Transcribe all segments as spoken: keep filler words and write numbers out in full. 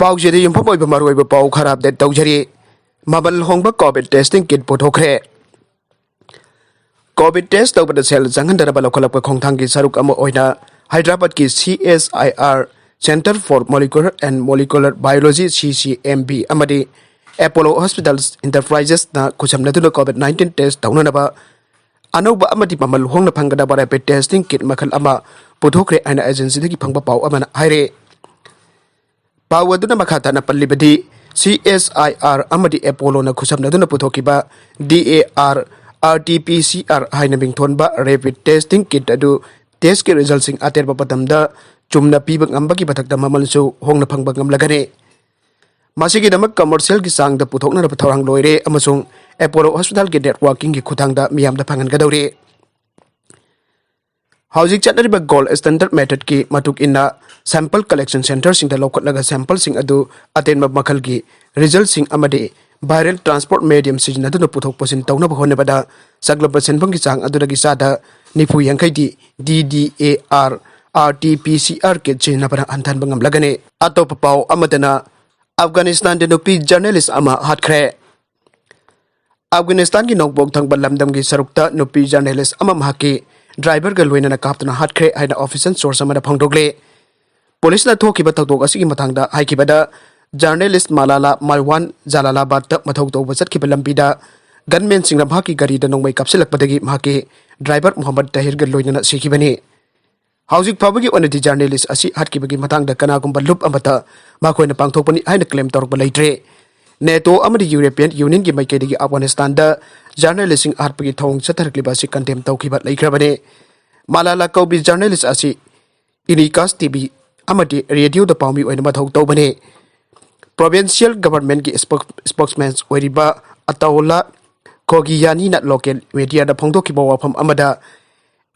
ꯄꯥꯎꯁꯤꯗ ꯌꯨꯝꯐꯝ ꯑꯣꯏꯕ ꯃꯔꯨꯑꯣꯏꯕ ꯄꯥꯎ ꯈꯔ ꯑꯞꯗꯦꯠ ꯇꯧꯖꯔꯤ꯫ ꯃꯃꯜ ꯍꯣꯡꯕ ꯀꯣꯚꯤꯗ ꯇꯦꯁꯇꯤꯡ ꯀꯤꯠ ꯄꯨꯊꯣꯛꯈ꯭ꯔꯦ꯫ ꯀꯣꯚꯤꯗ ꯇꯦꯁ ꯇꯧꯕꯗ ꯁꯦꯜ ꯆꯪꯍꯟꯗꯅꯕ ꯂꯧꯈꯠꯂꯛꯄ ꯈꯣꯡꯊꯥꯡꯒꯤ ꯁꯔꯨꯛ ꯑꯃ ꯑꯣꯏꯅ ꯍꯥꯏꯗ꯭ꯔꯕꯥꯗꯀꯤ C S I R, Center for Molecular and Molecular Biology, C C M B, ꯑꯃꯗꯤ Apollo Hospitals Enterprises-ꯅ ꯈꯨꯠꯁꯝꯅꯗꯨꯅ ꯀꯣꯚꯤꯗ ꯅꯥꯏꯟꯇꯤꯟ ꯇꯦꯁ ꯇꯧꯅꯅꯕ ꯑꯅꯧꯕ ꯑꯃꯗꯤ ꯃꯃꯜ ꯍꯣꯡꯅ ꯐꯪꯒꯗꯕ ꯔꯦꯄꯤꯗ ꯇꯦꯁꯇꯤꯡ ꯀꯤꯠ ꯃꯈꯜ ꯑꯃ ꯄꯨꯊꯣꯛꯈ꯭ꯔꯦ ꯍꯥꯏꯅ ꯑꯦꯖꯦꯟꯁꯤꯗꯒꯤ ꯐꯪꯕ ꯄꯥꯎ ꯑꯃꯅ ꯍꯥꯏꯔꯦ꯫ ꯄꯥꯎ ꯑꯗꯨꯅ ꯃꯈꯥ ꯇꯥꯅ ꯄꯜꯂꯤꯕꯗꯤ, C S I R ꯑꯃꯗꯤ Apollo-ꯅ ꯈꯨꯠꯁꯝꯅꯗꯨꯅ ꯄꯨꯊꯣꯛꯈꯤꯕ D A R R T P C R ꯍꯥꯏꯅ ꯃꯤꯡꯊꯣꯟꯕ ꯔꯦꯄꯤꯗ ꯇꯦꯁꯇꯤꯡ ꯀꯤꯠ ꯑꯗꯨ ꯇꯦꯁꯀꯤ ꯔꯤꯖꯜꯁꯤꯡ ꯑꯇꯦꯟꯕ ꯃꯇꯝꯗ ꯆꯨꯝꯅ ꯄꯤꯕ ꯉꯝꯕꯒꯤ ꯃꯊꯛꯇ ꯃꯃꯜꯁꯨ ꯍꯣꯡꯅ ꯐꯪꯕ ꯉꯝꯂꯒꯅꯤ꯫ ꯃꯁꯤꯒꯤꯗꯃꯛ ꯀꯃꯔꯁꯤꯌꯦꯜꯒꯤ ꯆꯥꯡꯗ ꯄꯨꯊꯣꯛꯅꯅꯕ ꯊꯧꯔꯥꯡ ꯂꯣꯏꯔꯦ ꯑꯃꯁꯨꯡ Apollo Hospital-ꯒꯤ ꯅꯦꯠꯋꯥꯔꯀꯤꯡꯒꯤ ꯈꯨꯠꯊꯥꯡꯗ ꯃꯤꯌꯥꯝꯗ ꯐꯪꯍꯟꯒꯗꯧꯔꯤ꯫ ꯍꯧꯖꯤꯛ ꯆꯠꯅꯔꯤꯕ ꯒꯣꯜꯗ ꯁ꯭ꯇꯦꯟꯗꯔꯗ ꯃꯦꯊꯗꯀꯤ ꯃꯇꯨꯡ ꯏꯟꯅ ꯁꯦꯝꯄꯜ ꯀꯂꯦꯛꯁꯟ ꯁꯦꯟꯇꯔꯁꯤꯡꯗ ꯂꯧꯈꯠꯂꯒ ꯁꯦꯝꯄꯜꯁꯤꯡ ꯑꯗꯨ ꯑꯇꯦꯟꯕ ꯃꯈꯜꯒꯤ ꯔꯤꯖꯜꯁꯤꯡ ꯑꯃꯗꯤ ꯚꯥꯏꯔꯦꯜ ꯇ꯭ꯔꯥꯟꯁꯄꯣꯔꯠ ꯃꯦꯗꯤꯌꯝ ꯁꯤꯖꯤꯟꯅꯗꯨꯅ ꯄꯨꯊꯣꯛ ꯄꯨꯁꯤꯟ ꯇꯧꯅꯕ ꯍꯣꯠꯅꯕꯗ ꯆꯪꯂꯛꯄ ꯁꯦꯟꯐꯝꯒꯤ ꯆꯥꯡ ꯑꯗꯨꯗꯒꯤ ꯆꯥꯗ ꯅꯤꯐꯨ ꯌꯥꯡꯈꯩꯗꯤ D D A R R T P C R kit ꯁꯤꯖꯤꯟꯅꯕꯅ ꯍꯟꯊꯍꯟꯕ ꯉꯝꯂꯒꯅꯤ꯫ ꯑꯇꯣꯞꯄ ꯄꯥꯎ ꯑꯃꯗꯅ, ꯑꯐꯒꯥꯅꯤꯁꯇꯥꯟꯗ ꯅꯨꯄꯤ ꯖꯔꯅꯦꯂꯤꯁ ꯑꯃ ꯍꯥꯠꯈ꯭ꯔꯦ꯫ ꯑꯐꯒꯥꯅꯤꯁꯇꯥꯟꯒꯤ ꯅꯣꯡꯄꯣꯛ ꯊꯪꯕ ꯂꯝꯗꯝꯒꯤ ꯁꯔꯨꯛꯇ ꯅꯨꯄꯤ ꯖꯔꯅꯦꯂꯤꯁ ꯑꯃ ꯃꯍꯥꯛꯀꯤ ꯗ꯭ꯔꯥꯏꯚꯔꯒ ꯂꯣꯏꯅꯅ ꯀꯥꯞꯇꯨꯅ ꯍꯥꯠꯈ꯭ꯔꯦ ꯍꯥꯏꯅ ꯑꯣꯐꯤꯁꯤꯌꯦꯜ ꯁꯣꯔꯁ ꯑꯃꯅ ꯐꯣꯡꯗꯣꯛꯂꯦ꯫ ꯄꯨꯂꯤꯁꯅ ꯊꯣꯛꯈꯤꯕ ꯊꯧꯗꯣꯛ ꯑꯁꯤꯒꯤ ꯃꯇꯥꯡꯗ ꯍꯥꯏꯈꯤꯕꯗ, ꯖꯔꯅꯦꯂꯤꯁ ꯃꯂꯥꯂꯥ ꯃꯥꯏꯋꯥꯟ ꯖꯂꯥꯂꯥꯕꯥꯗꯇ ꯃꯊꯧ ꯇꯧꯕ ꯆꯠꯈꯤꯕ ꯂꯝꯕꯤꯗ ꯒꯟꯃꯦꯟꯁꯤꯡꯅ ꯃꯍꯥꯛꯀꯤ ꯒꯥꯔꯤꯗ ꯅꯣꯡꯃꯩ ꯀꯥꯞꯁꯤꯜꯂꯛꯄꯗꯒꯤ ꯃꯍꯥꯛꯀꯤ ꯗ꯭ꯔꯥꯏꯚꯔ ꯃꯨꯍꯝꯃꯗ ꯇꯥꯍꯤꯔꯒ ꯂꯣꯏꯅꯅ ꯁꯤꯈꯤꯕꯅꯤ꯫ ꯍꯧꯖꯤꯛ ꯐꯥꯎꯕꯒꯤ ꯑꯣꯏꯅꯗꯤ ꯖꯔꯅꯦꯂꯤꯁ ꯑꯁꯤ ꯍꯥꯠꯈꯤꯕꯒꯤ ꯃꯇꯥꯡꯗ ꯀꯅꯥꯒꯨꯝꯕ ꯂꯨꯞ ꯑꯃꯠꯇ ꯃꯈꯣꯏꯅ ꯄꯥꯡꯊꯣꯛꯄꯅꯤ ꯍꯥꯏꯅ ꯀ꯭ꯂꯦꯝ ꯇꯧꯔꯛꯄ ꯂꯩꯇ꯭ꯔꯦ꯫ ꯅꯦꯇꯣ ꯑꯃꯗꯤ ꯌꯨꯔꯣꯄꯤꯌꯟ ꯌꯨꯅꯤꯌꯟꯒꯤ ꯃꯥꯏꯀꯩꯗꯒꯤ ꯑꯐꯒꯥꯅꯤꯁꯇꯥꯟꯗ ꯖꯔꯅꯦꯂꯤꯁꯁꯤꯡ ꯍꯥꯠꯄꯒꯤ ꯊꯧꯑꯣꯡ ꯆꯠꯊꯔꯛꯂꯤꯕ ꯑꯁꯤ ꯀꯟꯗꯦꯝ ꯇꯧꯈꯤꯕ ꯂꯩꯈ꯭ꯔꯕꯅꯤ꯫ ꯃꯂꯥꯂꯥ ꯀꯧꯕꯤ ꯖꯔꯅꯦꯂꯤꯁ ꯑꯁꯤ ꯏꯅꯤꯀꯥꯁ ꯇꯤ ꯚꯤ ꯑꯃꯗꯤ ꯔꯦꯗꯤꯑꯣꯗ ꯄꯥꯎꯃꯤ ꯑꯣꯏꯅ ꯃꯊꯧ ꯇꯧꯕꯅꯤ꯫ ꯄ꯭ꯔꯣꯚꯤꯟꯁꯤꯌꯦꯜ ꯒꯚꯔꯟꯃꯦꯟꯠꯀꯤ ꯁ꯭ꯄꯣꯛ-, ꯁ꯭ꯄꯣꯛꯁꯃꯦꯟ ꯑꯣꯏꯔꯤꯕ ꯑꯇꯥꯎꯂꯥ ꯈꯣꯒꯤꯌꯥꯅꯤꯅ ꯂꯣꯀꯦꯜ ꯃꯦꯗꯤꯌꯥꯗ ꯐꯣꯡꯗꯣꯛꯈꯤꯕ ꯋꯥꯐꯝ ꯑꯃꯗ,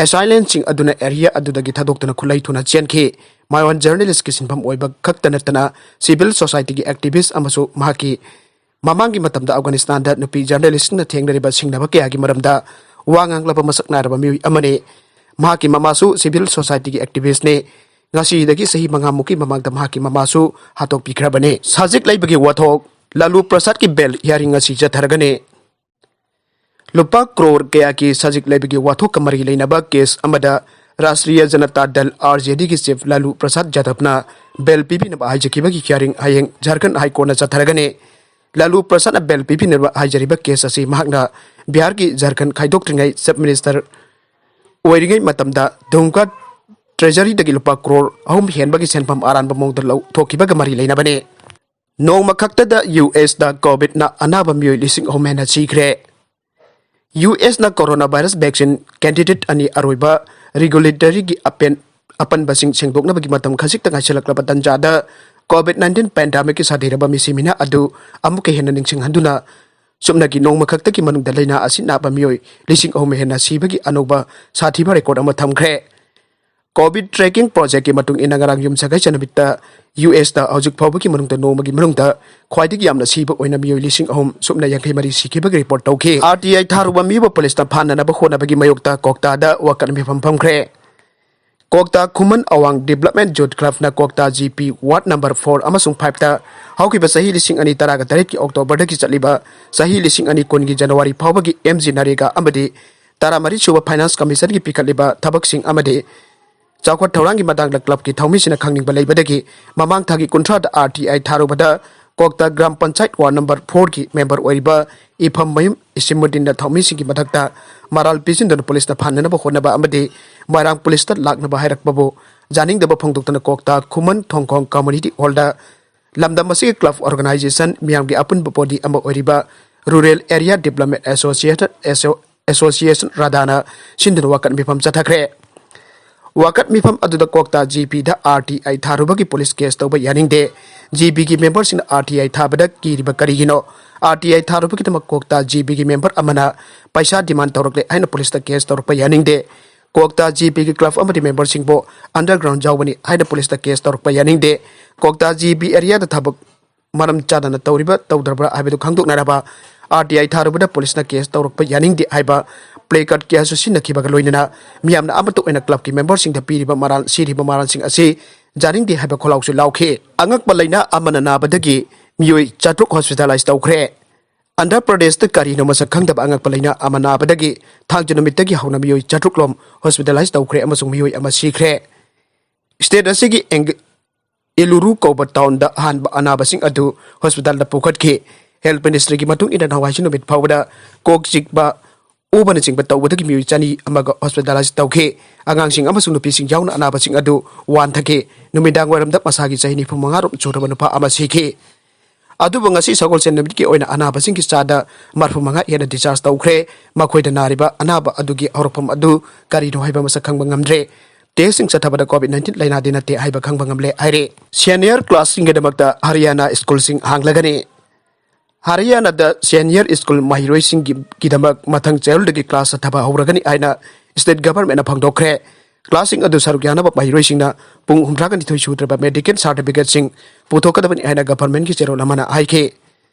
ꯑꯦꯁꯥꯏꯂꯦꯟꯁꯤꯡ ꯑꯗꯨꯅ ꯑꯦꯔꯤꯌꯥ ꯑꯗꯨꯗꯒꯤ ꯊꯥꯗꯣꯛꯇꯨꯅ ꯈꯨꯠꯂꯥꯏ ꯊꯨꯅ ꯆꯦꯟꯈꯤ꯫ ꯃꯥꯏꯋꯥꯟ ꯖꯔꯅꯦꯂꯤꯁꯀꯤ ꯁꯤꯟꯐꯝ ꯑꯣꯏꯕ ꯈꯛꯇ ꯅꯠꯇꯅ ꯁꯤꯚꯤꯜ ꯁꯣꯁꯥꯏꯇꯤꯒꯤ ꯑꯦꯛꯇꯤꯚꯤꯁ꯭ꯠ ꯑꯃꯁꯨ ꯃꯍꯥꯛꯀꯤ ꯃꯃꯥꯡꯒꯤ ꯃꯇꯝꯗ ꯑꯐꯒꯥꯅꯤꯁꯇꯥꯟꯗ ꯅꯨꯄꯤ ꯖꯔꯅꯦꯂꯤꯁꯁꯤꯡꯅ ꯊꯦꯡꯅꯔꯤꯕ ꯁꯤꯡꯅꯕ ꯀꯌꯥꯒꯤ ꯃꯔꯝꯗ ꯋꯥ ꯉꯥꯡꯂꯕ ꯃꯁꯛ ꯅꯥꯏꯔꯕ ꯃꯤꯑꯣꯏ ꯑꯃꯅꯤ꯫ ꯃꯍꯥꯛꯀꯤ ꯃꯃꯥꯁꯨ ꯁꯤꯚꯤꯜ ꯁꯣꯁꯥꯏꯇꯤꯒꯤ ꯑꯦꯛꯇꯤꯚꯤꯁ꯭ꯠꯅꯤ꯫ ꯉꯁꯤꯗꯒꯤ ꯆꯍꯤ ꯃꯉꯥꯃꯨꯛꯀꯤ ꯃꯃꯥꯡꯗ ꯃꯍꯥꯛꯀꯤ ꯃꯃꯥꯁꯨ ꯍꯥꯠꯇꯣꯛꯄꯤꯈ꯭ꯔꯕꯅꯤ꯫ ꯁꯖꯤꯛ ꯂꯩꯕꯒꯤ ꯋꯥꯊꯣꯛ, ꯂꯥꯂꯨ ꯄ꯭ꯔꯁꯥꯗꯀꯤ ꯕꯦꯜ ꯍꯤꯌꯥꯔꯤꯡ ꯉꯁꯤ ꯆꯠꯊꯔꯒꯅꯤ꯫ ꯂꯨꯄꯥ ꯀ꯭ꯔꯣꯔ ꯀꯌꯥꯒꯤ ꯁꯖꯤꯛ ꯂꯩꯕꯒꯤ ꯋꯥꯊꯣꯛꯀ ꯃꯔꯤ ꯂꯩꯅꯕ ꯀꯦꯁ ꯑꯃꯗ ꯔꯥꯁꯇ꯭ꯔꯤꯌꯥ ꯖꯅꯇꯥ ꯗꯜ, RJD, ꯒꯤ ꯆꯤꯐ ꯂꯥꯂꯨ ꯄ꯭ꯔꯁꯥꯗ ꯌꯥꯗꯕꯅ ꯕꯦꯜ ꯄꯤꯕꯤꯅꯕ ꯍꯥꯏꯖꯈꯤꯕꯒꯤ ꯍꯤꯌꯥꯔꯤꯡ ꯍꯌꯦꯡ ꯖꯥꯔꯈꯟꯗ ꯍꯥꯏ ꯀꯣꯔꯠꯅ ꯆꯠꯊꯔꯒꯅꯤ꯫ ꯂꯥꯂꯨ ꯄ꯭ꯔꯁꯥꯗꯅ ꯕꯦꯜ ꯄꯤꯕꯤꯅꯕ ꯍꯥꯏꯖꯔꯤꯕ ꯀꯦꯁ ꯑꯁꯤ ꯃꯍꯥꯛꯅ ꯕꯤꯍꯥꯔꯒꯤ ꯖꯥꯔꯈꯟꯗ ꯈꯥꯏꯗꯣꯛꯇ꯭ꯔꯤꯉꯩ ꯆꯤꯐ ꯃꯤꯅꯤꯁꯇꯔ ꯑꯣꯏꯔꯤꯉꯩ ꯃꯇꯝꯗ ꯙꯨꯝꯀꯥ ꯇ꯭ꯔꯦꯖꯔꯤꯗꯒꯤ ꯂꯨꯄꯥ ꯀ꯭ꯔꯣꯔ ꯑꯍꯨꯝ ꯍꯦꯟꯕꯒꯤ ꯁꯦꯟꯐꯝ ꯑꯔꯥꯟꯕ ꯃꯑꯣꯡꯗ ꯂꯧꯊꯣꯛꯈꯤꯕꯒ ꯃꯔꯤ ꯂꯩꯅꯕꯅꯤ꯫ ꯅꯣꯡꯃ ꯈꯛꯇꯗ ꯌꯨ ꯑꯦꯁꯇ ꯀꯣꯚꯤꯗꯅ ꯑꯅꯥꯕ ꯃꯤꯑꯣꯏ ꯂꯤꯁꯤꯡ ꯑꯍꯨꯝ ꯍꯦꯟꯅ ꯁꯤꯈ꯭ꯔꯦ꯫ ꯌꯨ ꯑꯦꯁꯅ ꯀꯣꯔꯣꯅꯥ ꯚꯥꯏꯔꯁ ꯚꯦꯛꯁꯤꯟ ꯀꯦꯟꯗꯤꯗꯦꯠ ꯑꯅꯤ ꯑꯔꯣꯏꯕ ꯔꯤꯒꯨꯂꯦꯇꯔꯤꯒꯤ ꯑꯄꯦꯟ-, ꯑꯄꯟꯕꯁꯤꯡ ꯁꯦꯡꯗꯣꯛꯅꯕꯒꯤ ꯃꯇꯝ ꯈꯖꯤꯛꯇ ꯉꯥꯏꯁꯤꯜꯂꯛꯂꯕ ꯇꯥꯟꯖꯥꯗ ꯀꯣꯚꯤꯗ ꯅꯥꯏꯟꯇꯤꯟ ꯄꯦꯟꯗꯥꯃꯤꯛꯀꯤ ꯁꯥꯊꯤꯔꯕ ꯃꯤꯁꯤ ꯃꯤꯅꯥ ꯑꯗꯨ ꯑꯃꯨꯛꯀ ꯍꯦꯟꯅ ꯅꯤꯡꯁꯤꯡꯍꯟꯗꯨꯅ ꯆꯨꯞꯅꯒꯤ ꯅꯣꯡꯃ ꯈꯛꯇꯒꯤ ꯃꯅꯨꯡꯗ ꯂꯥꯏꯅꯥ ꯑꯁꯤ ꯅꯥꯕ ꯃꯤꯑꯣꯏ ꯂꯤꯁꯤꯡ ꯑꯍꯨꯝ ꯍꯦꯟꯅ ꯁꯤꯕꯒꯤ ꯑꯅꯧꯕ ꯁꯥꯊꯤꯕ ꯔꯦꯀꯣꯔꯗ ꯑꯃ ꯊꯝꯈ꯭ꯔꯦ꯫ ꯀꯣꯚꯤꯗ ꯇ꯭ꯔꯦꯀꯤꯡ ꯄ꯭ꯔꯣꯖꯦꯛꯀꯤ ꯃꯇꯨꯡ ꯏꯟꯅ ꯉꯔꯥꯡ ꯌꯨꯝꯁꯀꯩꯁ ꯅꯨꯃꯤꯠꯇ ꯌꯨ ꯑꯦꯁꯇ ꯍꯧꯖꯤꯛ ꯐꯥꯎꯕꯒꯤ ꯃꯅꯨꯡꯗ ꯅꯣꯡꯃꯒꯤ ꯃꯅꯨꯡꯗ ꯈ꯭ꯋꯥꯏꯗꯒꯤ ꯌꯥꯝꯅ ꯁꯤꯕ ꯑꯣꯏꯅ ꯃꯤꯑꯣꯏ ꯂꯤꯁꯤꯡ ꯑꯍꯨꯝ ꯁꯨꯞꯅ ꯌꯥꯡꯈꯩ ꯃꯔꯤ ꯁꯤꯈꯤꯕꯒꯤ ꯔꯤꯄꯣꯔꯠ ꯇꯧꯈꯤ꯫ RTI ꯊꯥꯔꯨꯕ ꯃꯤꯕꯨ ꯄꯨꯂꯤꯁꯅ ꯐꯥꯅꯅꯕ ꯍꯣꯠꯅꯕꯒꯤ ꯃꯥꯌꯣꯛꯇ ꯀꯣꯛꯇꯥꯗ ꯋꯥꯀꯠ ꯃꯤꯐꯝ ꯐꯝꯈ꯭ꯔꯦ꯫ ꯀꯣꯛꯇꯥ ꯈꯨꯃꯟ ꯑꯋꯥꯡ ꯗꯤꯕ꯭ꯂꯞꯃꯦꯟ ꯌꯨꯊ ꯀ꯭ꯂꯕꯅ Kokta G P ward number four ꯑꯃꯁꯨꯡ ꯐꯥꯏꯚꯇ ꯍꯧꯈꯤꯕ ꯆꯍꯤ ꯂꯤꯁꯤꯡ ꯑꯅꯤ ꯇꯔꯥꯒ ꯇꯔꯦꯠꯀꯤ ꯑꯣꯛꯇꯣꯕꯔꯗꯒꯤ ꯆꯠꯂꯤꯕ ꯆꯍꯤ ꯂꯤꯁꯤꯡ ꯑꯅꯤ ꯀꯨꯟꯒꯤ ꯖꯅꯋꯥꯔꯤ ꯐꯥꯎꯕꯒꯤ ꯑꯦꯝ ꯖꯤ ꯅꯔꯦꯒꯥ ꯑꯃꯗꯤ ꯇꯔꯥꯃꯔꯤ ꯁꯨꯕ ꯐꯥꯏꯅꯥꯟꯁ ꯀꯃꯤꯁꯟꯒꯤ ꯄꯤꯈꯠꯂꯤꯕ ꯊꯕꯛꯁꯤꯡ ꯑꯃꯗꯤ ꯆꯥꯎꯈꯠ ꯊꯧꯔꯥꯡꯒꯤ ꯃꯇꯥꯡꯗ ꯀ꯭ꯂꯕꯀꯤ ꯊꯧꯃꯤꯁꯤꯡꯅ ꯈꯪꯅꯤꯡꯕ ꯂꯩꯕꯗꯒꯤ ꯃꯃꯥꯡ ꯊꯥꯒꯤ ꯀꯨꯟꯊ꯭ꯔꯥꯗ RTI ꯊꯥꯔꯨꯕꯗ ꯀꯣꯛꯇꯥ ꯒ꯭ꯔꯥꯝ ꯄꯟꯆꯥꯌꯠ ꯋꯥꯔꯗ ꯅꯝꯕꯔ ꯐꯣꯔꯒꯤ ꯃꯦꯝꯕꯔ ꯑꯣꯏꯔꯤꯕ ꯏꯐꯝ ꯃꯌꯨꯝ ꯏꯁꯤꯃꯨꯗꯤꯟꯅ ꯊꯧꯃꯤꯁꯤꯡꯒꯤ ꯃꯊꯛꯇ ꯃꯔꯥꯜ ꯄꯤꯁꯤꯟꯗꯨꯅ ꯄꯨꯂꯤꯁꯇ ꯐꯥꯅꯅꯕ ꯍꯣꯠꯅꯕ ꯑꯃꯗꯤ ꯃꯣꯏꯔꯥꯡ ꯄꯨꯂꯤꯁꯇ ꯂꯥꯛꯅꯕ ꯍꯥꯏꯔꯛꯄꯕꯨ ꯌꯥꯅꯤꯡꯗꯕ ꯐꯣꯡꯗꯣꯛꯇꯨꯅ ꯀꯣꯛꯇꯥ ꯈꯨꯃꯟ ꯊꯣꯡꯈꯣꯡ ꯀꯝꯃꯨꯅꯤꯇꯤ ꯍꯣꯜꯗ ꯂꯝꯗꯝ ꯑꯁꯤꯒꯤ ꯀ꯭ꯂꯕ ꯑꯣꯔꯒꯅꯥꯏꯖꯦꯁꯟ ꯃꯤꯌꯥꯝꯒꯤ ꯑꯄꯨꯟꯕ ꯕꯣꯗꯤ ꯑꯃ ꯑꯣꯏꯔꯤꯕ ꯔꯨꯔꯦꯜ ꯑꯦꯔꯤꯌꯥ ꯗꯤꯕ꯭ꯂꯞꯃꯦꯟ ꯑꯦꯁꯣꯁꯤꯌꯦꯁꯟ, ꯑꯦꯁꯣ-, ꯑꯦꯁꯣꯁꯤꯌꯦꯁꯟ ꯔꯥꯙꯥꯅ ꯁꯤꯟꯗꯨꯅ ꯋꯥꯀꯠ ꯃꯤꯐꯝ ꯆꯠꯊꯈ꯭ꯔꯦ꯫ ꯋꯥꯀꯠ ꯃꯤꯐꯝ ꯑꯗꯨꯗ ꯀꯣꯛꯇꯥ ꯖꯤ ꯄꯤꯗ RTI ꯊꯥꯔꯨꯕꯒꯤ ꯄꯨꯂꯤꯁ ꯀꯦꯁ ꯇꯧꯕ ꯌꯥꯅꯤꯡꯗꯦ꯫ ꯖꯤ ꯄꯤꯒꯤ ꯃꯦꯝꯕꯔꯁꯤꯡꯅ RTI ꯊꯥꯕꯗ ꯀꯤꯔꯤꯕ ꯀꯔꯤꯒꯤꯅꯣ? RTI ꯊꯥꯔꯨꯕꯒꯤꯗꯃꯛ ꯀꯣꯛꯇꯥ ꯖꯤ ꯄꯤꯒꯤ ꯃꯦꯝꯕꯔ ꯑꯃꯅ ꯄꯩꯁꯥ ꯗꯤꯃꯥꯟ ꯇꯧꯔꯛꯂꯦ ꯍꯥꯏꯅ ꯄꯨꯂꯤꯁꯇ ꯀꯦꯁ ꯇꯧꯔꯛꯄ ꯌꯥꯅꯤꯡꯗꯦ꯫ ꯀꯣꯛꯇꯥ ꯖꯤ ꯄꯤꯒꯤ ꯀ꯭ꯂꯕ ꯑꯃꯗꯤ ꯃꯦꯝꯕꯔꯁꯤꯡꯕꯨ ꯑꯟꯗꯔꯒ꯭ꯔꯥꯎꯟ ꯌꯥꯎꯕꯅꯤ ꯍꯥꯏꯅ ꯄꯨꯂꯤꯁꯇ ꯀꯦꯁ ꯇꯧꯔꯛꯄ ꯌꯥꯅꯤꯡꯗꯦ꯫ ꯀꯣꯛꯇꯥ ꯖꯤ ꯄꯤ ꯑꯦꯔꯤꯌꯥꯗ ꯊꯕꯛ ꯃꯔꯝ ꯆꯥꯗꯅ ꯇꯧꯔꯤꯕ ꯇꯧꯗ꯭ꯔꯕ꯭ꯔꯥ ꯍꯥꯏꯕꯗꯨ ꯈꯪꯗꯣꯛꯅꯅꯕ RTI ꯊꯥꯔꯨꯕꯗ ꯄꯨꯂꯤꯁꯅ ꯀꯦꯁ ꯇꯧꯔꯛꯄ ꯌꯥꯅꯤꯡꯗꯦ ꯍꯥꯏꯕ placard ꯀꯌꯥꯁꯨ ꯁꯤꯖꯤꯟꯅꯈꯤꯕꯒ ꯂꯣꯏꯅꯅ ꯃꯤꯌꯥꯝꯅ ꯑꯃꯠꯇ ꯑꯣꯏꯅ clubꯀꯤ memberꯁꯤꯡꯗ ꯄꯤꯔꯤꯕ ꯃꯔꯥꯜ, ꯁꯤꯔꯤꯕ ꯃꯔꯥꯜꯁꯤꯡ ꯑꯁꯤ ꯌꯥꯅꯤꯡꯗꯦ ꯍꯥꯏꯕ ꯈꯣꯜꯂꯥꯎꯁꯨ ꯂꯥꯎꯈꯤ꯫ ꯑꯉꯛꯄ ꯂꯥꯏꯅꯥ ꯑꯃꯅ ꯅꯥꯕꯗꯒꯤ ꯃꯤꯑꯣꯏ ꯆꯥꯇ꯭ꯔꯨꯛ hospitalise ꯇꯧꯈ꯭ꯔꯦ꯫ ꯑꯟꯙ꯭ꯔ ꯄ꯭ꯔꯗꯦꯁꯇ ꯀꯔꯤꯅꯣ ꯃꯁꯛ ꯈꯪꯗꯕ ꯑꯉꯛꯄ ꯂꯥꯏꯅꯥ ꯑꯃ ꯅꯥꯕꯗꯒꯤ ꯊꯥꯡꯖ ꯅꯨꯃꯤꯠꯇꯒꯤ ꯍꯧꯅ ꯃꯤꯑꯣꯏ ꯆꯥꯇ꯭ꯔꯨꯛ ꯂꯣꯝ hospitalise ꯇꯧꯈ꯭ꯔꯦ ꯑꯃꯁꯨꯡ ꯃꯤꯑꯣꯏ ꯑꯃ ꯁꯤꯈ꯭ꯔꯦ꯫ State ꯑꯁꯤꯒꯤ ꯑꯦꯡ-, ꯑꯦꯂꯨꯔꯨ ꯀꯧꯕ townꯗ ꯑꯍꯥꯟꯕ ꯑꯅꯥꯕꯁꯤꯡ ꯑꯗꯨ hospitalꯗ ꯄꯨꯈꯠꯈꯤ꯫ Health Ministryꯒꯤ ꯃꯇꯨꯡ ꯏꯟꯅ ꯅꯍꯥꯟꯋꯥꯏꯁꯤ ꯅꯨꯃꯤꯠ ꯐꯥꯎꯕꯗ ꯀꯣꯛ ꯆꯤꯛꯄ, ꯑꯣꯕꯅꯆꯤꯡꯕ ꯇꯧꯕꯗꯒꯤ ꯃꯤꯑꯣꯏ ꯆꯅꯤ ꯑꯃꯒ hospitalise ꯇꯧꯈꯤ꯫ ꯑꯉꯥꯡꯁꯤꯡ ꯑꯃꯁꯨꯡ ꯅꯨꯄꯤꯁꯤꯡ ꯌꯥꯎꯅ ꯑꯅꯥꯕꯁꯤꯡ ꯑꯗꯨ ꯋꯥꯟꯊꯈꯤ꯫ ꯅꯨꯃꯤꯗꯥꯡ ꯋꯥꯏꯔꯝꯗ ꯃꯁꯥꯒꯤ ꯆꯍꯤ ꯅꯤꯐꯨ ꯃꯉꯥ ꯔꯣꯝ ꯁꯨꯔꯕ ꯅꯨꯄꯥ ꯑꯃ ꯁꯤꯈꯤ꯫ ꯑꯗꯨꯕꯨ ꯉꯁꯤ ꯁꯒꯣꯜꯁꯦꯟ ꯅꯨꯃꯤꯠꯀꯤ ꯑꯣꯏꯅ ꯑꯅꯥꯕꯁꯤꯡꯒꯤ ꯆꯥꯗ ꯃꯔꯐꯨ ꯃꯉꯥ ꯍꯦꯟꯅ discharge ꯇꯧꯈ꯭ꯔꯦ꯫ ꯃꯈꯣꯏꯗ ꯅꯥꯔꯤꯕ ꯑꯅꯥꯕ ꯑꯗꯨꯒꯤ ꯍꯧꯔꯛꯐꯝ ꯑꯗꯨ ꯀꯔꯤꯅꯣ ꯍꯥꯏꯕ ꯃꯁꯛ ꯈꯪꯕ ꯉꯝꯗ꯭ꯔꯦ꯫ Testꯁꯤꯡ ꯆꯠꯊꯕꯗ COVID nineteen ꯂꯥꯏꯅꯥꯗꯤ ꯅꯠꯇꯦ ꯍꯥꯏꯕ ꯈꯪꯕ ꯉꯝꯂꯦ ꯍꯥꯏꯔꯦ꯫ Senior classꯁꯤꯡꯒꯤꯗꯃꯛꯇ ꯍꯔꯤꯌꯥꯅꯥ schoolꯁꯤꯡ ꯍꯥꯡꯂꯒꯅꯤ꯫ ꯍꯔꯤꯌꯥꯅꯥꯗ senior school ꯃꯍꯩꯔꯣꯏꯁꯤꯡꯒꯤꯗꯃꯛ ꯃꯊꯪ ꯆꯌꯣꯜꯗꯒꯤ class ꯆꯠꯊꯕ ꯍꯧꯔꯒꯅꯤ ꯍꯥꯏꯅ state governmentꯅ ꯐꯣꯡꯗꯣꯛꯈ꯭ꯔꯦ꯫ Classꯁꯤꯡ ꯑꯗꯨ ꯁꯔꯨꯛ ꯌꯥꯅꯕ ꯃꯍꯩꯔꯣꯏꯁꯤꯡꯅ ꯄꯨꯡ ꯍꯨꯝꯗ꯭ꯔꯥꯒ ꯅꯤꯊꯣꯏ ꯁꯨꯗ꯭ꯔꯕ medical certificateꯁꯤꯡ ꯄꯨꯊꯣꯛꯀꯗꯕꯅꯤ ꯍꯥꯏꯅ governmentꯀꯤ ꯆꯦꯔꯣꯜ ꯑꯃꯅ ꯍꯥꯏꯈꯤ꯫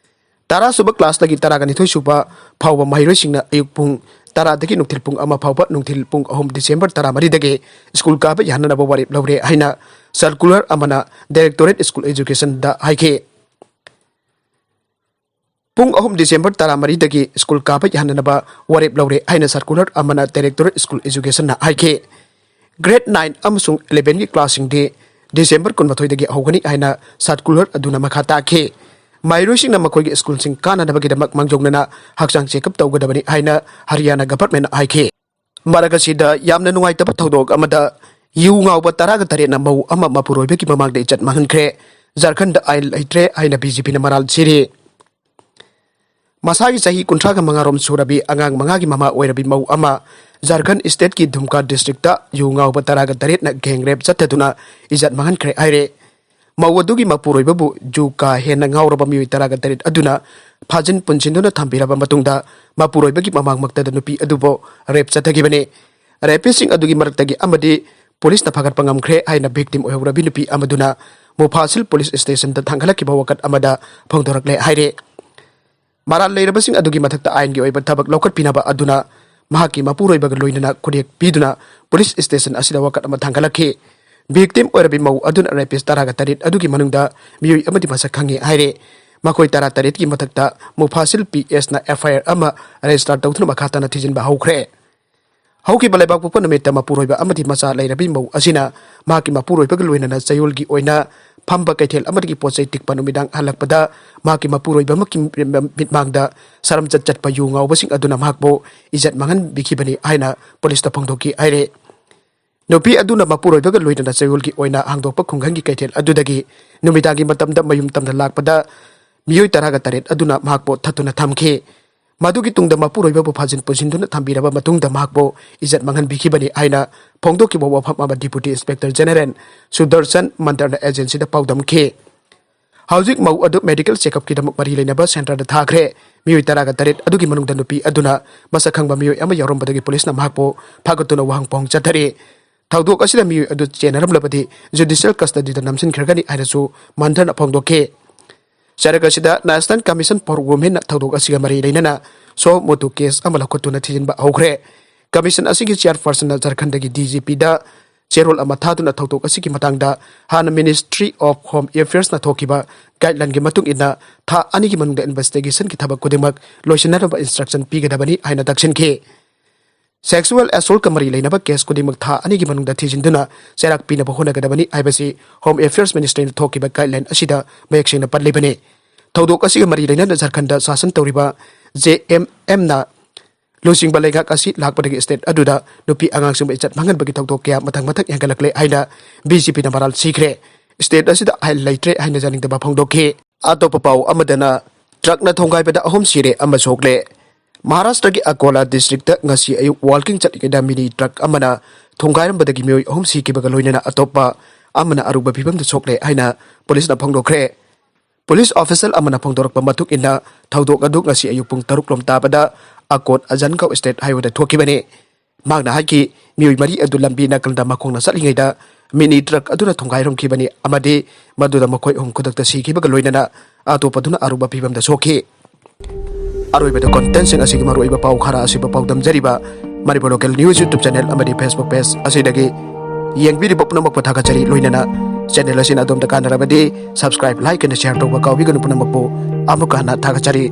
ꯇꯔꯥ ꯁꯨꯕ classꯇꯒꯤ ꯇꯔꯥꯒ ꯅꯤꯊꯣꯏ ꯁꯨꯕ ꯐꯥꯎꯕ ꯃꯍꯩꯔꯣꯏꯁꯤꯡꯅ ꯑꯌꯨꯛ ꯄꯨꯡ ꯇꯔꯥꯗꯒꯤ ꯅꯨꯡꯊꯤꯜ ꯄꯨꯡ ꯑꯃ ꯐꯥꯎꯕ, ꯅꯨꯡꯊꯤꯜ ꯄꯨꯡ ꯑꯍꯨꯝ December ꯇꯔꯥꯃꯔꯤꯗꯒꯤ school ꯀꯥꯕ ꯌꯥꯍꯟꯅꯕ ꯋꯥꯔꯦꯞ ꯂꯧꯔꯦ ꯍꯥꯏꯅ circular ꯑꯃꯅ Directorate School Educationꯗ ꯍꯥꯏꯈꯤ꯫ ꯄꯨꯡ ꯑꯍꯨꯝ December ꯇꯔꯥꯃꯔꯤꯗꯒꯤ school ꯀꯥꯕ ꯌꯥꯍꯟꯅꯕ ꯋꯥꯔꯦꯞ ꯂꯧꯔꯦ ꯍꯥꯏꯅ circular ꯑꯃꯅ Directorate School Educationꯅ ꯍꯥꯏꯈꯤ꯫ Grade nine ꯑꯃꯁꯨꯡ elevenꯒꯤ classꯁꯤꯡꯗꯤ December ꯀꯨꯟꯃꯥꯊꯣꯏꯗꯒꯤ ꯍꯧꯒꯅꯤ ꯍꯥꯏꯅ circular ꯑꯗꯨꯅ ꯃꯈꯥ ꯇꯥꯈꯤ꯫ ꯃꯍꯩꯔꯣꯏꯁꯤꯡꯅ ꯃꯈꯣꯏꯒꯤ schoolꯁꯤꯡ ꯀꯥꯅꯅꯕꯒꯤꯗꯃꯛ ꯃꯥꯡꯖꯧꯅꯅ ꯍꯛꯆꯥꯡ check up ꯇꯧꯒꯗꯕꯅꯤ ꯍꯥꯏꯅ ꯍꯔꯤꯌꯥꯅꯥ governmentꯅ ꯍꯥꯏꯈꯤ꯫ ꯃꯔꯛ ꯑꯁꯤꯗ ꯌꯥꯝꯅ ꯅꯨꯡꯉꯥꯏꯇꯕ ꯊꯧꯗꯣꯛ ꯑꯃꯗ ꯌꯨ ꯉꯥꯎꯕ ꯇꯔꯥꯒ ꯇꯔꯦꯠꯅ ꯃꯧ ꯑꯃ ꯃꯄꯨꯔꯣꯏꯕꯒꯤ ꯃꯃꯥꯡꯗ ꯏꯖꯠ ꯃꯥꯡꯍꯟꯈ꯭ꯔꯦ꯫ ꯖꯔꯈꯟꯗ ꯑꯥꯏꯟ ꯂꯩꯇ꯭ꯔꯦ ꯍꯥꯏꯅ BJPꯅ ꯃꯔꯥꯜ ꯁꯤꯔꯤ꯫ ꯃꯁꯥꯒꯤ ꯆꯍꯤ ꯀꯨꯟꯊ꯭ꯔꯥꯒ ꯃꯉꯥ ꯔꯣꯝ ꯁꯨꯔꯕꯤ ꯑꯉꯥꯡ ꯃꯉꯥꯒꯤ ꯃꯃꯥ ꯑꯣꯏꯔꯕꯤ ꯃꯧ ꯑꯃ ꯖꯔꯈꯟ stateꯀꯤ ꯙꯨꯝꯀꯥ districtꯇ ꯌꯨ ꯉꯥꯎꯕ ꯇꯔꯥꯒ ꯇꯔꯦꯠꯅ gang rape ꯆꯠꯊꯗꯨꯅ ꯏꯖꯠ ꯃꯥꯡꯍꯟꯈ꯭ꯔꯦ ꯍꯥꯏꯔꯦ꯫ ꯃꯧ ꯑꯗꯨꯒꯤ ꯃꯄꯨꯔꯣꯏꯕꯕꯨ ꯖꯨ ꯀꯥ ꯍꯦꯟꯅ ꯉꯥꯎꯔꯕ ꯃꯤꯑꯣꯏ ꯇꯔꯥꯒ ꯇꯔꯦꯠ ꯑꯗꯨꯅ ꯐꯥꯖꯤꯟ ꯄꯨꯟꯁꯤꯟꯗꯨꯅ ꯊꯝꯕꯤꯔꯕ ꯃꯇꯨꯡꯗ ꯃꯄꯨꯔꯣꯏꯕꯒꯤ ꯃꯃꯥꯡꯃꯛꯇꯗ ꯅꯨꯄꯤ ꯑꯗꯨꯕꯨ rape ꯆꯠꯊꯈꯤꯕꯅꯤ꯫ Rapistꯁꯤꯡ ꯑꯗꯨꯒꯤ ꯃꯔꯛꯇꯒꯤ ꯑꯃꯗꯤ ꯄꯨꯂꯤꯁꯅ ꯐꯥꯒꯠꯄ ꯉꯝꯈ꯭ꯔꯦ ꯍꯥꯏꯅ victim ꯑꯣꯏꯍꯧꯔꯕꯤ ꯅꯨꯄꯤ ꯑꯃꯗꯨꯅ ꯃꯨꯐꯥꯁꯤꯜ police stationꯗ ꯊꯥꯡꯒꯠꯂꯛꯈꯤꯕ ꯋꯥꯀꯠ ꯑꯃꯗ ꯐꯣꯡꯗꯣꯔꯛꯂꯦ ꯍꯥꯏꯔꯦ꯫ ꯃꯔꯥꯜ ꯂꯩꯔꯕꯁꯤꯡ ꯑꯗꯨꯒꯤ ꯃꯊꯛꯇ ꯑꯥꯏꯟꯒꯤ ꯑꯣꯏꯕ ꯊꯕꯛ ꯂꯧꯈꯠꯄꯤꯅꯕ ꯑꯗꯨꯅ ꯃꯍꯥꯛꯀꯤ ꯃꯄꯨꯔꯣꯏꯕꯒ ꯂꯣꯏꯅꯅ ꯈꯨꯔꯦꯛ ꯄꯤꯗꯨꯅ ꯄꯨꯂꯤꯁ ꯁ꯭ꯇꯦꯁꯟ ꯑꯁꯤꯗ ꯋꯥꯀꯠ ꯑꯃ ꯊꯥꯡꯒꯠꯂꯛꯈꯤ꯫ ꯚꯤꯛꯇꯤꯝ ꯑꯣꯏꯔꯕꯤ ꯃꯧ ꯑꯗꯨꯅ ꯔꯦꯄꯤꯁ ꯇꯔꯥꯒ ꯇꯔꯦꯠ ꯑꯗꯨꯒꯤ ꯃꯅꯨꯡꯗ ꯃꯤꯑꯣꯏ ꯑꯃꯗꯤ ꯃꯁꯛ ꯈꯪꯉꯤ ꯍꯥꯏꯔꯦ꯫ ꯃꯈꯣꯏ ꯇꯔꯥ ꯇꯔꯦꯠꯀꯤ ꯃꯊꯛꯇ ꯃꯨꯐꯥꯁꯤꯜ ꯄꯤ ꯑꯦꯁꯅ ꯑꯦꯐ ꯑꯥꯏ ꯑꯥꯔ ꯑꯃ ꯔꯦꯖꯤꯁꯇꯥꯔ ꯇꯧꯗꯨꯅ ꯃꯈꯥ ꯇꯥꯅ ꯊꯤꯖꯤꯟꯕ ꯍꯧꯈ꯭ꯔꯦ꯫ ꯍꯧꯈꯤꯕ ꯂꯩꯕꯥꯛꯄꯣꯛꯄ ꯅꯨꯃꯤꯠꯇ ꯃꯄꯨꯔꯣꯏꯕ ꯑꯃꯗꯤ ꯃꯆꯥ ꯂꯩꯔꯕꯤ ꯃꯧ ꯑꯁꯤꯅ ꯃꯍꯥꯛꯀꯤ ꯃꯄꯨꯔꯣꯏꯕꯒ ꯂꯣꯏꯅꯅ ꯆꯌꯣꯜꯒꯤ ꯑꯣꯏꯅ ꯐꯝꯕ ꯀꯩꯊꯦꯜ ꯑꯃꯗꯒꯤ ꯄꯣꯠ ꯆꯩ ꯇꯤꯛꯄ ꯅꯨꯃꯤꯗꯥꯡ ꯍꯜꯂꯛꯄꯗ ꯃꯍꯥꯛꯀꯤ ꯃꯄꯨꯔꯣꯏꯕ ꯑꯃꯒꯤ ꯃꯤꯠꯃꯥꯡꯗ ꯁꯔꯝꯆꯠ ꯆꯠꯄ ꯌꯨ ꯉꯥꯎꯕꯁꯤꯡ ꯑꯗꯨꯅ ꯃꯍꯥꯛꯄꯨ ꯏꯖꯠ ꯃꯥꯡꯍꯟꯕꯤꯈꯤꯕꯅꯤ ꯍꯥꯏꯅ ꯄꯨꯂꯤꯁꯇ ꯐꯣꯡꯗꯣꯛꯈꯤ ꯍꯥꯏꯔꯦ꯫ ꯅꯨꯄꯤ ꯑꯗꯨꯅ ꯃꯄꯨꯔꯣꯏꯕꯒ ꯂꯣꯏꯅꯅ ꯆꯌꯣꯜꯒꯤ ꯑꯣꯏꯅ ꯍꯥꯡꯗꯣꯛꯄ ꯈꯨꯡꯒꯪꯒꯤ ꯀꯩꯊꯦꯜ ꯑꯗꯨꯗꯒꯤ ꯅꯨꯃꯤꯗꯥꯡꯒꯤ ꯃꯇꯝꯗ ꯃꯌꯨꯝ ꯇꯝꯅ ꯂꯥꯛꯄꯗ ꯃꯤꯑꯣꯏ ꯇꯔꯥꯒ ꯇꯔꯦꯠ ꯑꯗꯨꯅ ꯃꯍꯥꯛꯄꯨ ꯊꯠꯇꯨꯅ ꯊꯝꯈꯤ꯫ ꯃꯗꯨꯒꯤ ꯇꯨꯡꯗ ꯃꯄꯨꯔꯣꯏꯕꯕꯨ ꯐꯥꯖꯤꯟ ꯄꯨꯁꯤꯟꯗꯨꯅ ꯊꯝꯕꯤꯔꯕ ꯃꯇꯨꯡꯗ ꯃꯍꯥꯛꯄꯨ ꯏꯖꯠ ꯃꯥꯡꯍꯟꯕꯤꯈꯤꯕꯅꯤ ꯍꯥꯏꯅ ꯐꯣꯡꯗꯣꯛꯈꯤꯕ ꯋꯥꯐꯝ ꯑꯃ Deputy Inspector General ꯁꯨꯗꯔꯁꯟ ꯃꯟꯗꯔꯅ ꯑꯦꯖꯦꯟꯁꯤꯗ ꯄꯥꯎꯗꯝꯈꯤ꯫ ꯍꯧꯖꯤꯛ ꯃꯧ ꯑꯗꯨ ꯃꯦꯗꯤꯀꯦꯜ ꯆꯦꯛꯑꯞꯀꯤꯗꯃꯛ ꯃꯔꯤ ꯂꯩꯅꯕ ꯁꯦꯟꯇꯔꯗ ꯊꯥꯈ꯭ꯔꯦ꯫ ꯃꯤꯑꯣꯏ ꯇꯔꯥꯒ ꯇꯔꯦꯠ ꯑꯗꯨꯒꯤ ꯃꯅꯨꯡꯗ ꯅꯨꯄꯤ ꯑꯗꯨꯅ ꯃꯁꯛ ꯈꯪꯕ ꯃꯤꯑꯣꯏ ꯑꯃ ꯌꯥꯎꯔꯝꯕꯗꯒꯤ ꯄꯨꯂꯤꯁꯅ ꯃꯍꯥꯛꯄꯨ ꯐꯥꯒꯠꯇꯨꯅ ꯋꯥꯍꯪ ꯄꯥꯎꯍꯪ ꯆꯠꯊꯔꯤ꯫ ꯊꯧꯗꯣꯛ ꯑꯁꯤꯗ ꯃꯤꯑꯣꯏ ꯑꯗꯨ ꯆꯦꯟꯅꯔꯝꯂꯕꯗꯤ ꯖꯨꯗꯤꯁꯤꯌꯦꯜ ꯀꯁꯇꯗꯤꯗ ꯅꯝꯁꯤꯟꯈ꯭ꯔꯒꯅꯤ ꯍꯥꯏꯅꯁꯨ ꯃꯟꯗꯔꯅ ꯐꯣꯡꯗꯣꯛꯈꯤ꯫ ꯆꯔꯛ ꯑꯁꯤꯗ National Commission for Womenꯅ ꯊꯧꯗꯣꯛ ꯑꯁꯤꯒ ꯃꯔꯤ ꯂꯩꯅꯅ ꯁꯣ ꯃꯣꯇꯨ ꯀꯦꯁ ꯑꯃ ꯂꯧꯈꯠꯇꯨꯅ ꯊꯤꯖꯤꯟꯕ ꯍꯧꯈ꯭ꯔꯦ꯫ ꯀꯃꯤꯁꯟ ꯑꯁꯤꯒꯤ ꯆꯤꯌꯔꯄꯔꯁꯟꯅ ꯖꯔꯈꯟꯗꯒꯤ ꯗꯤ ꯖꯤ ꯄꯤꯗ ꯆꯦꯔꯣꯜ ꯑꯃ ꯊꯥꯗꯨꯅ ꯊꯧꯗꯣꯛ ꯑꯁꯤꯒꯤ ꯃꯇꯥꯡꯗ ꯍꯥꯟꯅ Ministry of Home Affairsꯅ ꯊꯣꯛꯈꯤꯕ ꯒꯥꯏꯗꯂꯥꯏꯟꯒꯤ ꯃꯇꯨꯡ ꯏꯟꯅ ꯊꯥ ꯑꯅꯤꯒꯤ ꯃꯅꯨꯡꯗ ꯏꯟꯚꯦꯁꯇꯤꯒꯦꯁꯟꯒꯤ ꯊꯕꯛ ꯈꯨꯗꯤꯡꯃꯛ ꯂꯣꯏꯁꯤꯟꯅꯅꯕ ꯏꯟꯁꯇ꯭ꯔꯛꯁꯟ ꯄꯤꯒꯗꯕꯅꯤ ꯍꯥꯏꯅ ꯇꯛꯁꯤꯟꯈꯤ꯫ ꯁꯦꯛꯁꯨꯋꯦꯜ ꯑꯦꯁꯣꯜꯀ ꯃꯔꯤ ꯂꯩꯅꯕ ꯀꯦꯁ ꯈꯨꯗꯤꯡꯃꯛ ꯊꯥ ꯑꯅꯤꯒꯤ ꯃꯅꯨꯡꯗ ꯊꯤꯖꯤꯟꯗꯨꯅ ꯆꯩꯔꯥꯛ ꯄꯤꯅꯕ ꯍꯣꯠꯅꯒꯗꯕꯅꯤ ꯍꯥꯏꯕꯁꯤ Home Affairs Ministryꯅ ꯊꯣꯛꯈꯤꯕ ꯒꯥꯏꯗꯂꯥꯏꯟ ꯑꯁꯤꯗ ꯃꯌꯦꯛ ꯁꯦꯡꯅ ꯄꯜꯂꯤꯕꯅꯤ꯫ ꯊꯧꯗꯣꯛ ꯑꯁꯤꯒ ꯃꯔꯤ ꯂꯩꯅꯅ ꯖꯔꯈꯟꯗ ꯁꯥꯁꯟ ꯇꯧꯔꯤꯕ ꯖꯦ ꯑꯦꯝ ꯑꯦꯝꯅ ꯂꯨꯆꯤꯡꯕ ꯂꯩꯉꯥꯛ ꯑꯁꯤ ꯂꯥꯛꯄꯗꯒꯤ ꯁ꯭ꯇꯦꯠ ꯑꯗꯨꯗ ꯅꯨꯄꯤ ꯑꯉꯥꯡꯁꯤꯡꯕꯨ ꯏꯖꯠ ꯃꯥꯡꯍꯟꯕꯒꯤ ꯊꯧꯗꯣꯛ ꯀꯌꯥ ꯃꯊꯪ ꯃꯊꯪ ꯍꯦꯟꯒꯠꯂꯛꯂꯦ ꯍꯥꯏꯅ ꯕꯤ ꯖꯦ ꯄꯤꯅ ꯃꯔꯥꯜ ꯁꯤꯈ꯭ꯔꯦ꯫ ꯁ꯭ꯇꯦꯠ ꯑꯁꯤꯗ ꯑꯥꯏꯟ ꯂꯩꯇ꯭ꯔꯦ ꯍꯥꯏꯅ ꯌꯥꯅꯤꯡꯗꯕ ꯐꯣꯡꯗꯣꯛꯈꯤ꯫ ꯑꯇꯣꯞꯄ ꯄꯥꯎ ꯑꯃꯗꯅ ꯇ꯭ꯔꯛꯅ ꯊꯣꯡꯒꯥꯏꯕꯗ ꯑꯍꯨꯝ ꯁꯤꯔꯦ, ꯑꯃ ꯁꯣꯛꯂꯦ꯫ ꯃꯍꯥꯔꯥꯁꯇ꯭ꯔꯒꯤ ꯑꯀꯣꯂꯥ ꯗꯤꯁꯇ꯭ꯔꯤꯛꯇ ꯉꯁꯤ ꯑꯌꯨꯛ ꯋꯥꯜꯀꯤꯡ ꯆꯠꯂꯤꯉꯩꯗ ꯃꯤꯅꯤ ꯇ꯭ꯔꯛ ꯑꯃꯅ ꯊꯣꯡꯒꯥꯏꯔꯝꯕꯗꯒꯤ ꯃꯤꯑꯣꯏ ꯑꯍꯨꯝ ꯁꯤꯈꯤꯕꯒ ꯂꯣꯏꯅꯅ ꯑꯇꯣꯞꯄ ꯑꯃꯅ ꯑꯔꯨꯕ ꯐꯤꯕꯝꯗ ꯁꯣꯛꯂꯦ ꯍꯥꯏꯅ ꯄꯨꯂꯤꯁꯅ ꯐꯣꯡꯗꯣꯛꯈ꯭ꯔꯦ꯫ ꯄꯨꯂꯤꯁ ꯑꯣꯐꯤꯁꯤꯌꯦꯜ ꯑꯃꯅ ꯐꯣꯡꯗꯣꯔꯛꯄ ꯃꯇꯨꯡ ꯏꯟꯅ ꯊꯧꯗꯣꯛ ꯑꯗꯨ ꯉꯁꯤ ꯑꯌꯨꯛ ꯄꯨꯡ ꯇꯔꯨꯛ ꯂꯣꯝ ꯇꯥꯕꯗ ꯑꯀꯣꯠ ꯑꯖꯟꯒꯥꯎ ꯁ꯭ꯇꯦꯠ ꯍꯥꯏꯋꯦꯗ ꯊꯣꯛꯈꯤꯕꯅꯤ꯫ ꯃꯍꯥꯛꯅ ꯍꯥꯏꯈꯤ, ꯃꯤꯑꯣꯏ ꯃꯔꯤ ꯑꯗꯨ ꯂꯝꯕꯤ ꯅꯥꯀꯜꯗ ꯃꯈꯣꯡꯅ ꯆꯠꯂꯤꯉꯩꯗ ꯃꯤꯅꯤ ꯇ꯭ꯔꯛ ꯑꯗꯨꯅ ꯊꯣꯡꯒꯥꯏꯔꯝꯈꯤꯕꯅꯤ ꯑꯃꯗꯤ ꯃꯗꯨꯗ ꯃꯈꯣꯏ ꯑꯍꯨꯝ ꯈꯨꯗꯛꯇ ꯁꯤꯈꯤꯕꯒ ꯂꯣꯏꯅꯅ ꯑꯇꯣꯞꯄꯗꯨꯅ ꯑꯔꯨꯕ ꯐꯤꯕꯝꯗ ꯁꯣꯛꯈꯤ꯫ ꯑꯔꯣꯏꯕꯗ contentꯁꯤꯡ ꯑꯁꯤꯒꯤ ꯃꯔꯨꯑꯣꯏꯕ ꯄꯥꯎ ꯈꯔ ꯑꯁꯤꯕꯨ ꯄꯥꯎꯗꯝꯖꯔꯤꯕ Manipur Local News YouTube channel ꯑꯃꯗꯤ Facebook page ꯑꯁꯤꯗꯒꯤ ꯌꯦꯡꯕꯤꯔꯤꯕ ꯄꯨꯝꯅꯃꯛꯄꯨ ꯊꯥꯒꯠꯆꯔꯤ꯫ ꯂꯣꯏꯅꯅ channel ꯑꯁꯤꯅ ꯑꯗꯣꯝꯗ ꯀꯥꯟꯅꯔꯕꯗꯤ subscribe, like ꯑꯃꯗꯤ share ꯇꯧꯕ ꯀꯥꯎꯕꯤꯒꯅꯨ꯫ ꯄꯨꯝꯅꯃꯛꯄꯨ ꯑꯃꯨꯛꯀ ꯍꯟꯅ ꯊꯥꯒꯠꯆꯔꯤ꯫